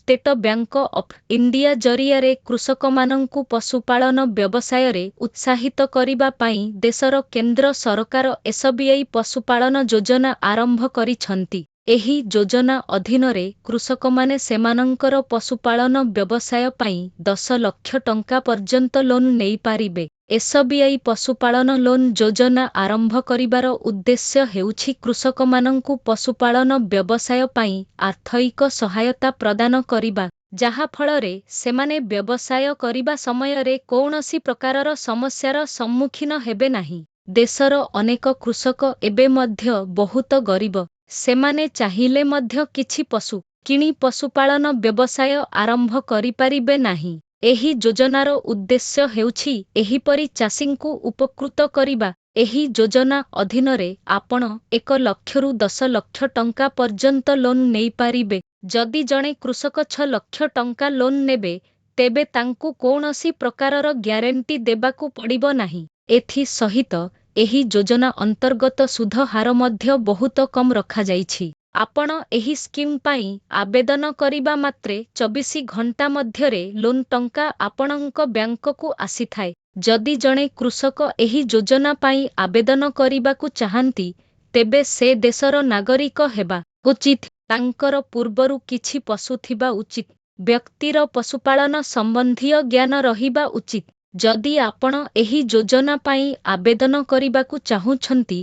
State bank of India ଜରିଆରେ କୃଷକମାନଙ୍କୁ ପଶୁପାଳନ ବ୍ୟବସାୟରେ ଉତ୍ସାହିତ କରିବା ପାଇଁ ଦେଶର କେନ୍ଦ୍ର ସରକାର ଏସବିଆଇ ପଶୁପାଳନ ଯୋଜନା ଆରମ୍ଭ କରିଛନ୍ତି। ଏହି ଯୋଜନା ଅଧୀନରେ କୃଷକମାନେ ସେମାନଙ୍କର ପଶୁପାଳନ ବ୍ୟବସାୟ ପାଇଁ 10 ଲକ୍ଷ ଟଙ୍କା ପର୍ଯ୍ୟନ୍ତ ଲୋନ୍ ନେଇପାରିବେ। ଏସବିଆଇ ପଶୁପାଳନ ଲୋନ୍ ଯୋଜନା ଆରମ୍ଭ କରିବାର ଉଦ୍ଦେଶ୍ୟ ହେଉଛି କୃଷକମାନଙ୍କୁ ପଶୁପାଳନ ବ୍ୟବସାୟ ପାଇଁ ଆର୍ଥିକ ସହାୟତା ପ୍ରଦାନ କରିବା, ଯାହା ଫଳରେ ସେମାନେ ବ୍ୟବସାୟ କରିବା ସମୟରେ କୌଣସି ପ୍ରକାରର ସମସ୍ୟାର ସମ୍ମୁଖୀନ ହେବେ ନାହିଁ। ଦେଶର ଅନେକ କୃଷକ ଏବେ ମଧ୍ୟ ବହୁତ ଗରିବ। ସେମାନେ ଚାହିଁଲେ ମଧ୍ୟ କିଛି ପଶୁ କିଣି ପଶୁପାଳନ ବ୍ୟବସାୟ ଆରମ୍ଭ କରିପାରିବେ ନାହିଁ। ଏହି ଯୋଜନାର ଉଦ୍ଦେଶ୍ୟ ହେଉଛି ଏହିପରି ଚାଷୀଙ୍କୁ ଉପକୃତ କରିବା। ଏହି ଯୋଜନା ଅଧୀନରେ ଆପଣ 1 ଲକ୍ଷରୁ 10 ଲକ୍ଷ ଟଙ୍କା ପର୍ଯ୍ୟନ୍ତ ଲୋନ୍ ନେଇପାରିବେ। ଯଦି ଜଣେ କୃଷକ 6 ଲକ୍ଷ ଟଙ୍କା ଲୋନ୍ ନେବେ, ତେବେ ତାଙ୍କୁ କୌଣସି ପ୍ରକାରର ଗ୍ୟାରେଣ୍ଟି ଦେବାକୁ ପଡ଼ିବ ନାହିଁ। ଏଥି ସହିତ ଏହି ଯୋଜନା ଅନ୍ତର୍ଗତ ସୁଧ ହାର ମଧ୍ୟ ବହୁତ କମ୍ ରଖାଯାଇଛି। ଆପଣ ଏହି ସ୍କିମ୍ ପାଇଁ ଆବେଦନ କରିବା ମାତ୍ରେ 24 ଘଣ୍ଟା ମଧ୍ୟରେ ଲୋନ୍ ଟଙ୍କା ଆପଣଙ୍କ ବ୍ୟାଙ୍କକୁ ଆସିଥାଏ। ଯଦି ଜଣେ କୃଷକ ଏହି ଯୋଜନା ପାଇଁ ଆବେଦନ କରିବାକୁ ଚାହାଁନ୍ତି, ତେବେ ସେ ଦେଶର ନାଗରିକ ହେବା ଉଚିତ। ତାଙ୍କର ପୂର୍ବରୁ କିଛି ପଶୁ ଥିବା ଉଚିତ। ବ୍ୟକ୍ତିର ପଶୁପାଳନ ସମ୍ବନ୍ଧୀୟ ଜ୍ଞାନ ରହିବା ଉଚିତ। ଯଦି ଆପଣ ଏହି ଯୋଜନା ପାଇଁ ଆବେଦନ କରିବାକୁ ଚାହୁଁଛନ୍ତି,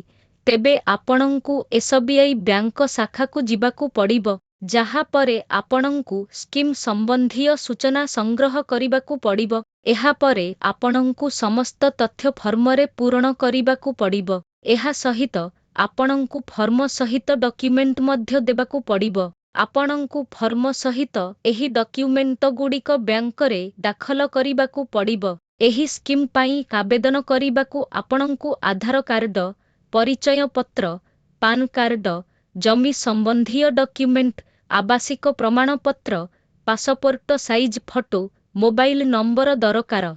ତେବେ ଆପଣଙ୍କୁ ଏସବିଆଇ ବ୍ୟାଙ୍କ ଶାଖାକୁ ଯିବାକୁ ପଡ଼ିବ, ଯାହା ପରେ ଆପଣଙ୍କୁ ସ୍କିମ୍ ସମ୍ବନ୍ଧୀୟ ସୂଚନା ସଂଗ୍ରହ କରିବାକୁ ପଡ଼ିବ। ଏହା ପରେ ଆପଣଙ୍କୁ ସମସ୍ତ ତଥ୍ୟ ଫର୍ମରେ ପୂରଣ କରିବାକୁ ପଡ଼ିବ। ଏହା ସହିତ ଆପଣଙ୍କୁ ଫର୍ମ ସହିତ ଡକ୍ୟୁମେଣ୍ଟ ମଧ୍ୟ ଦେବାକୁ ପଡ଼ିବ। ଆପଣଙ୍କୁ ଫର୍ମ ସହିତ ଏହି ଡକ୍ୟୁମେଣ୍ଟଗୁଡ଼ିକ ବ୍ୟାଙ୍କରେ ଦାଖଲ କରିବାକୁ ପଡ଼ିବ। ଏହି ସ୍କିମ୍ ପାଇଁ ଆବେଦନ କରିବାକୁ ଆପଣଙ୍କୁ ଆଧାର କାର୍ଡ, ପରିଚୟ ପତ୍ର, ପାନ୍ କାର୍ଡ, ଜମି ସମ୍ବନ୍ଧୀୟ ଡକ୍ୟୁମେଣ୍ଟ, ଆବାସିକ ପ୍ରମାଣପତ୍ର, passport size photo, mobile number ଦରକାର।